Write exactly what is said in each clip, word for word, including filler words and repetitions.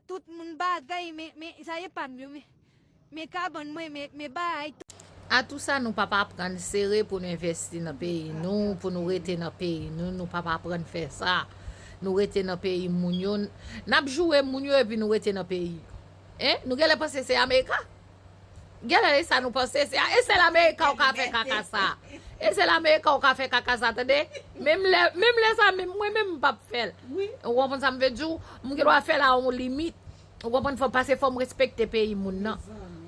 Tout moun bagay, men, men, sa ye pa m yo, men, men kabann mwen, men, men bagay. Atou sa nou p ap aprann sere pou nou envèsti nan peyi nou, pou nou rete nan peyi nou, nou p ap aprann fè sa. Nou rete nan peyi moun yo, n ap joure moun yo epi nou rete nan peyi yo. Hein? Nou genlè panse se Amerika? Genlè e sa nou panse, se, e sèl Amerika ou ka fè kaka sa. E sèl Amerika ou ka fè kaka sa, tande? Menm lè, menm lè sa, menm mwen menm m p ap fè l. Ou konprann sa m vle di w? M gen dwa fè l a yon limit. Ou konprann, fò, paske fò m respekte peyi moun nan.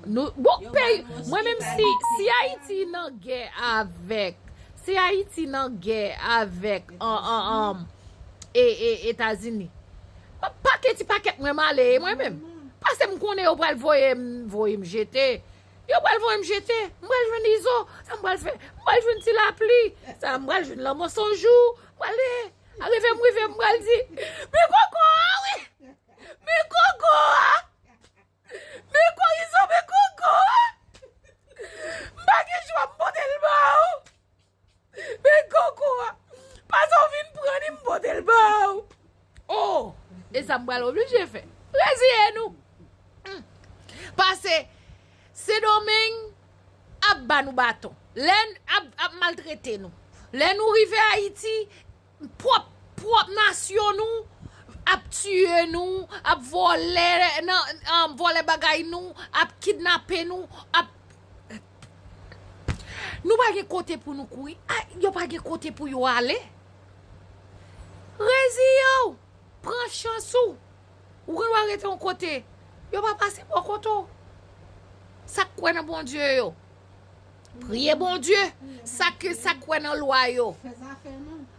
Nou, bon, peyi, mwen menm si, si Ayiti nan gè avèk, si Ayiti nan gè avèk, an, an, an, e, e, Etazini, pakèt ti pakèt mwen m ale, e mwen menm. Paske m konnen yo pral voye m, voye m jete. Yo pral voye m jete. M pral jwenn Izo. Sa m pral fè? M pral jwenn Ti Lapli. Sa m pral jwenn Lanmò San Jou. M pral, eh, arive m rive, m pral di, men koko a, wi! Men koko a! Men koko, men koko a! M pa gen chwa, m pote l ba ou. Men koko a. Pase w vin pran li, m pote l ba ou. Oh! E sa m pral oblije fè. Reziye nou. Hmm. Pase Sendomeng ap ba nou baton. Lè n ap, ap maltrete nou. Lè nou rive Ayiti, pwòp, pwòp nasyon nou ap tiye nou, ap vòlè nan, an, vòlè bagay nou, ap kidnape nou, ap, nou pa gen kote pou nou kouri. A, yo pa gen kote pou yo ale. Reziye w, pran chans ou. Ou gen dwa rete yon kote. Yo pa pase bò kote w. Sa k kwè nan Bondye yo, priye Bondye. Sa ke, sa k kwè nan lwa yo,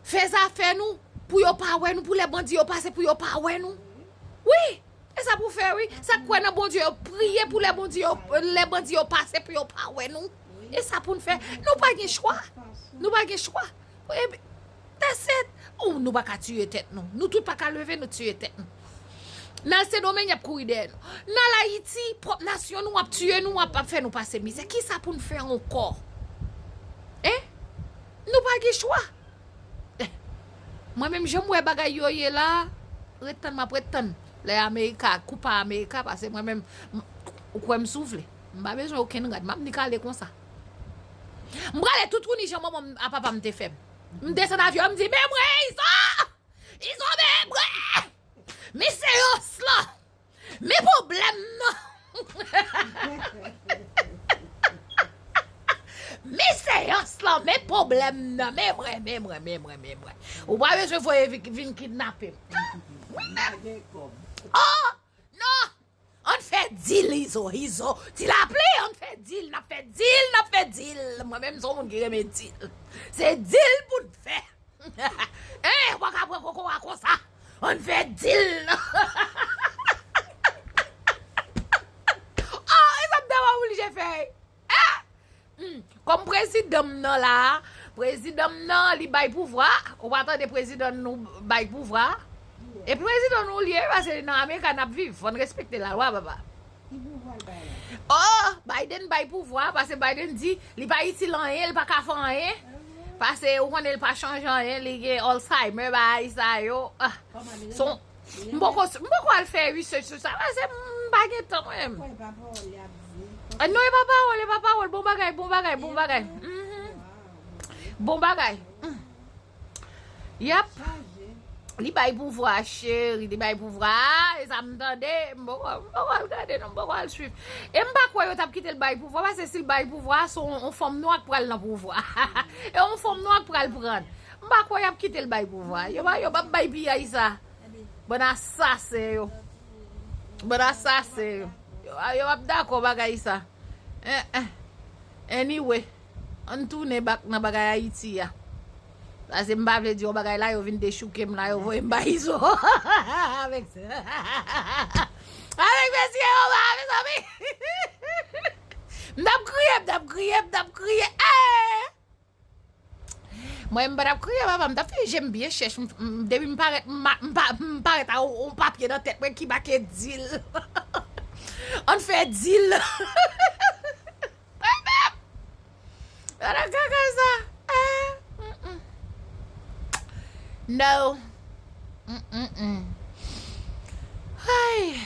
fè zafè nou. Pou yo pa wè nou, pou lè bandi yo pase, pou yo pa wè nou. Wi, e sa pou fè, wi. Sa k kwè nan Bondye yo, priye pou lè bandi yo, lè bandi yo pase, pou yo pa wè nou. E sa pou n fè. Nou pa gen chwa. Nou pa gen chwa. Epi, that's it. Oh, nou pa ka tiye tèt nou. Nou tout pa ka leve, nou tiye tèt nou. N al Sendomeng, y ap kouri dèyè nou. N al Ayiti, pwòp nasyon nou ap tiye nou, ap, ap fè nou pase mizè. Kisa pou n fè ankò? Hein? Nou pa gen chwa. Eh, mwen menm, jan m wè bagay yo ye la, ret tann m ap ret tann. Lè Amerika, koupa Amerika, pase mwen menm, m, ou kwè m soufle. M pa bezwen okenn rad, m ap nik ale konsa. M prale tout wouni jan manman m a papa m te fè m. M desann avyon, m di, men mwen, Izo! Izo, men mwen! Men seyans lan! Men pwoblèm nan! Men seyans lan, men pwoblèm nan, men mwen, men mwen, men mwen, men mwen. Ou pa bezwen voye vi-, vin kidnape m. Oh! Non! Ann fè dil, Izo, Izo. Ti Lapli, ann fè dil, n ap fè dil, n ap fè dil. Mwen menm, se yon moun ki renmen dil. Se dil pou n fè. Hein, ou pa ka pran koko a konsa. Ann fè dil. Oh, e sa m ta oblije fè. Ah! Hmm. Kòm prezidan m nan la, prezidan m nan, li bay pouvwa. Ou pa tande prezidan nou bay pouvwa? E prezidan nou li ye, paske nan Amerika n ap viv. Fò n respekte lalwa, papa. Ki pouvwa l bay la? Oh, Biden bay pouvwa, paske Biden di li pa itil anyen, li pa ka fè anyen. Paske ou konnen li pa chanje anyen, li gen Alzheimer, bagay sa yo. Ah, kòman li rele? M poko, m poko al fè research sou sa, paske m pa gen tan mwen menm. Kòman e pa pawòl y ap di? Ah, non, e pa pawòl, e pa pawòl. Bon bagay, bon bagay, bon bagay. Mhm. Bon bagay. Mm. Yap. Li bay pouvwa, cheri, li bay pouvwa. Ah, e sa m tande. M poko, m poko al gade, non, m poko al swiv. E m pa kwè yo t ap kite l bay pouvwa, paske si l bay pouvwa, se yon, yon fanm nwa k pral nan pouvwa. E yon fanm nwa k pral pran. M pa kwè y ap kite l bay pouvwa. Yo pa, yo p ap bay piyay sa. Bann asasen yo. Bann asasen yo. Yo, yo p ap dakò bagay sa. Eh, eh. Anyway, ann tounen bak nan bagay Ayiti a. Paske m pa vle di yon bagay la, yo vin dechouke m la, yo voye m ba Izo. Avèk sa. Avèk mesye yo la, mezanmi. M t ap kriye, m t ap kriye, m t ap kriye. Eh! Mwen, m pa t ap kriye, papa, m t ap fè je m byen chèch. M, m, depi m parèt, m, m pa, m parèt a yon, yon papye nan tèt mwen ki make dil. Ann fè dil. Mwen menm. Ala kaka sa. Eh, mm, mm. No. Mm, mm, mm. Ay.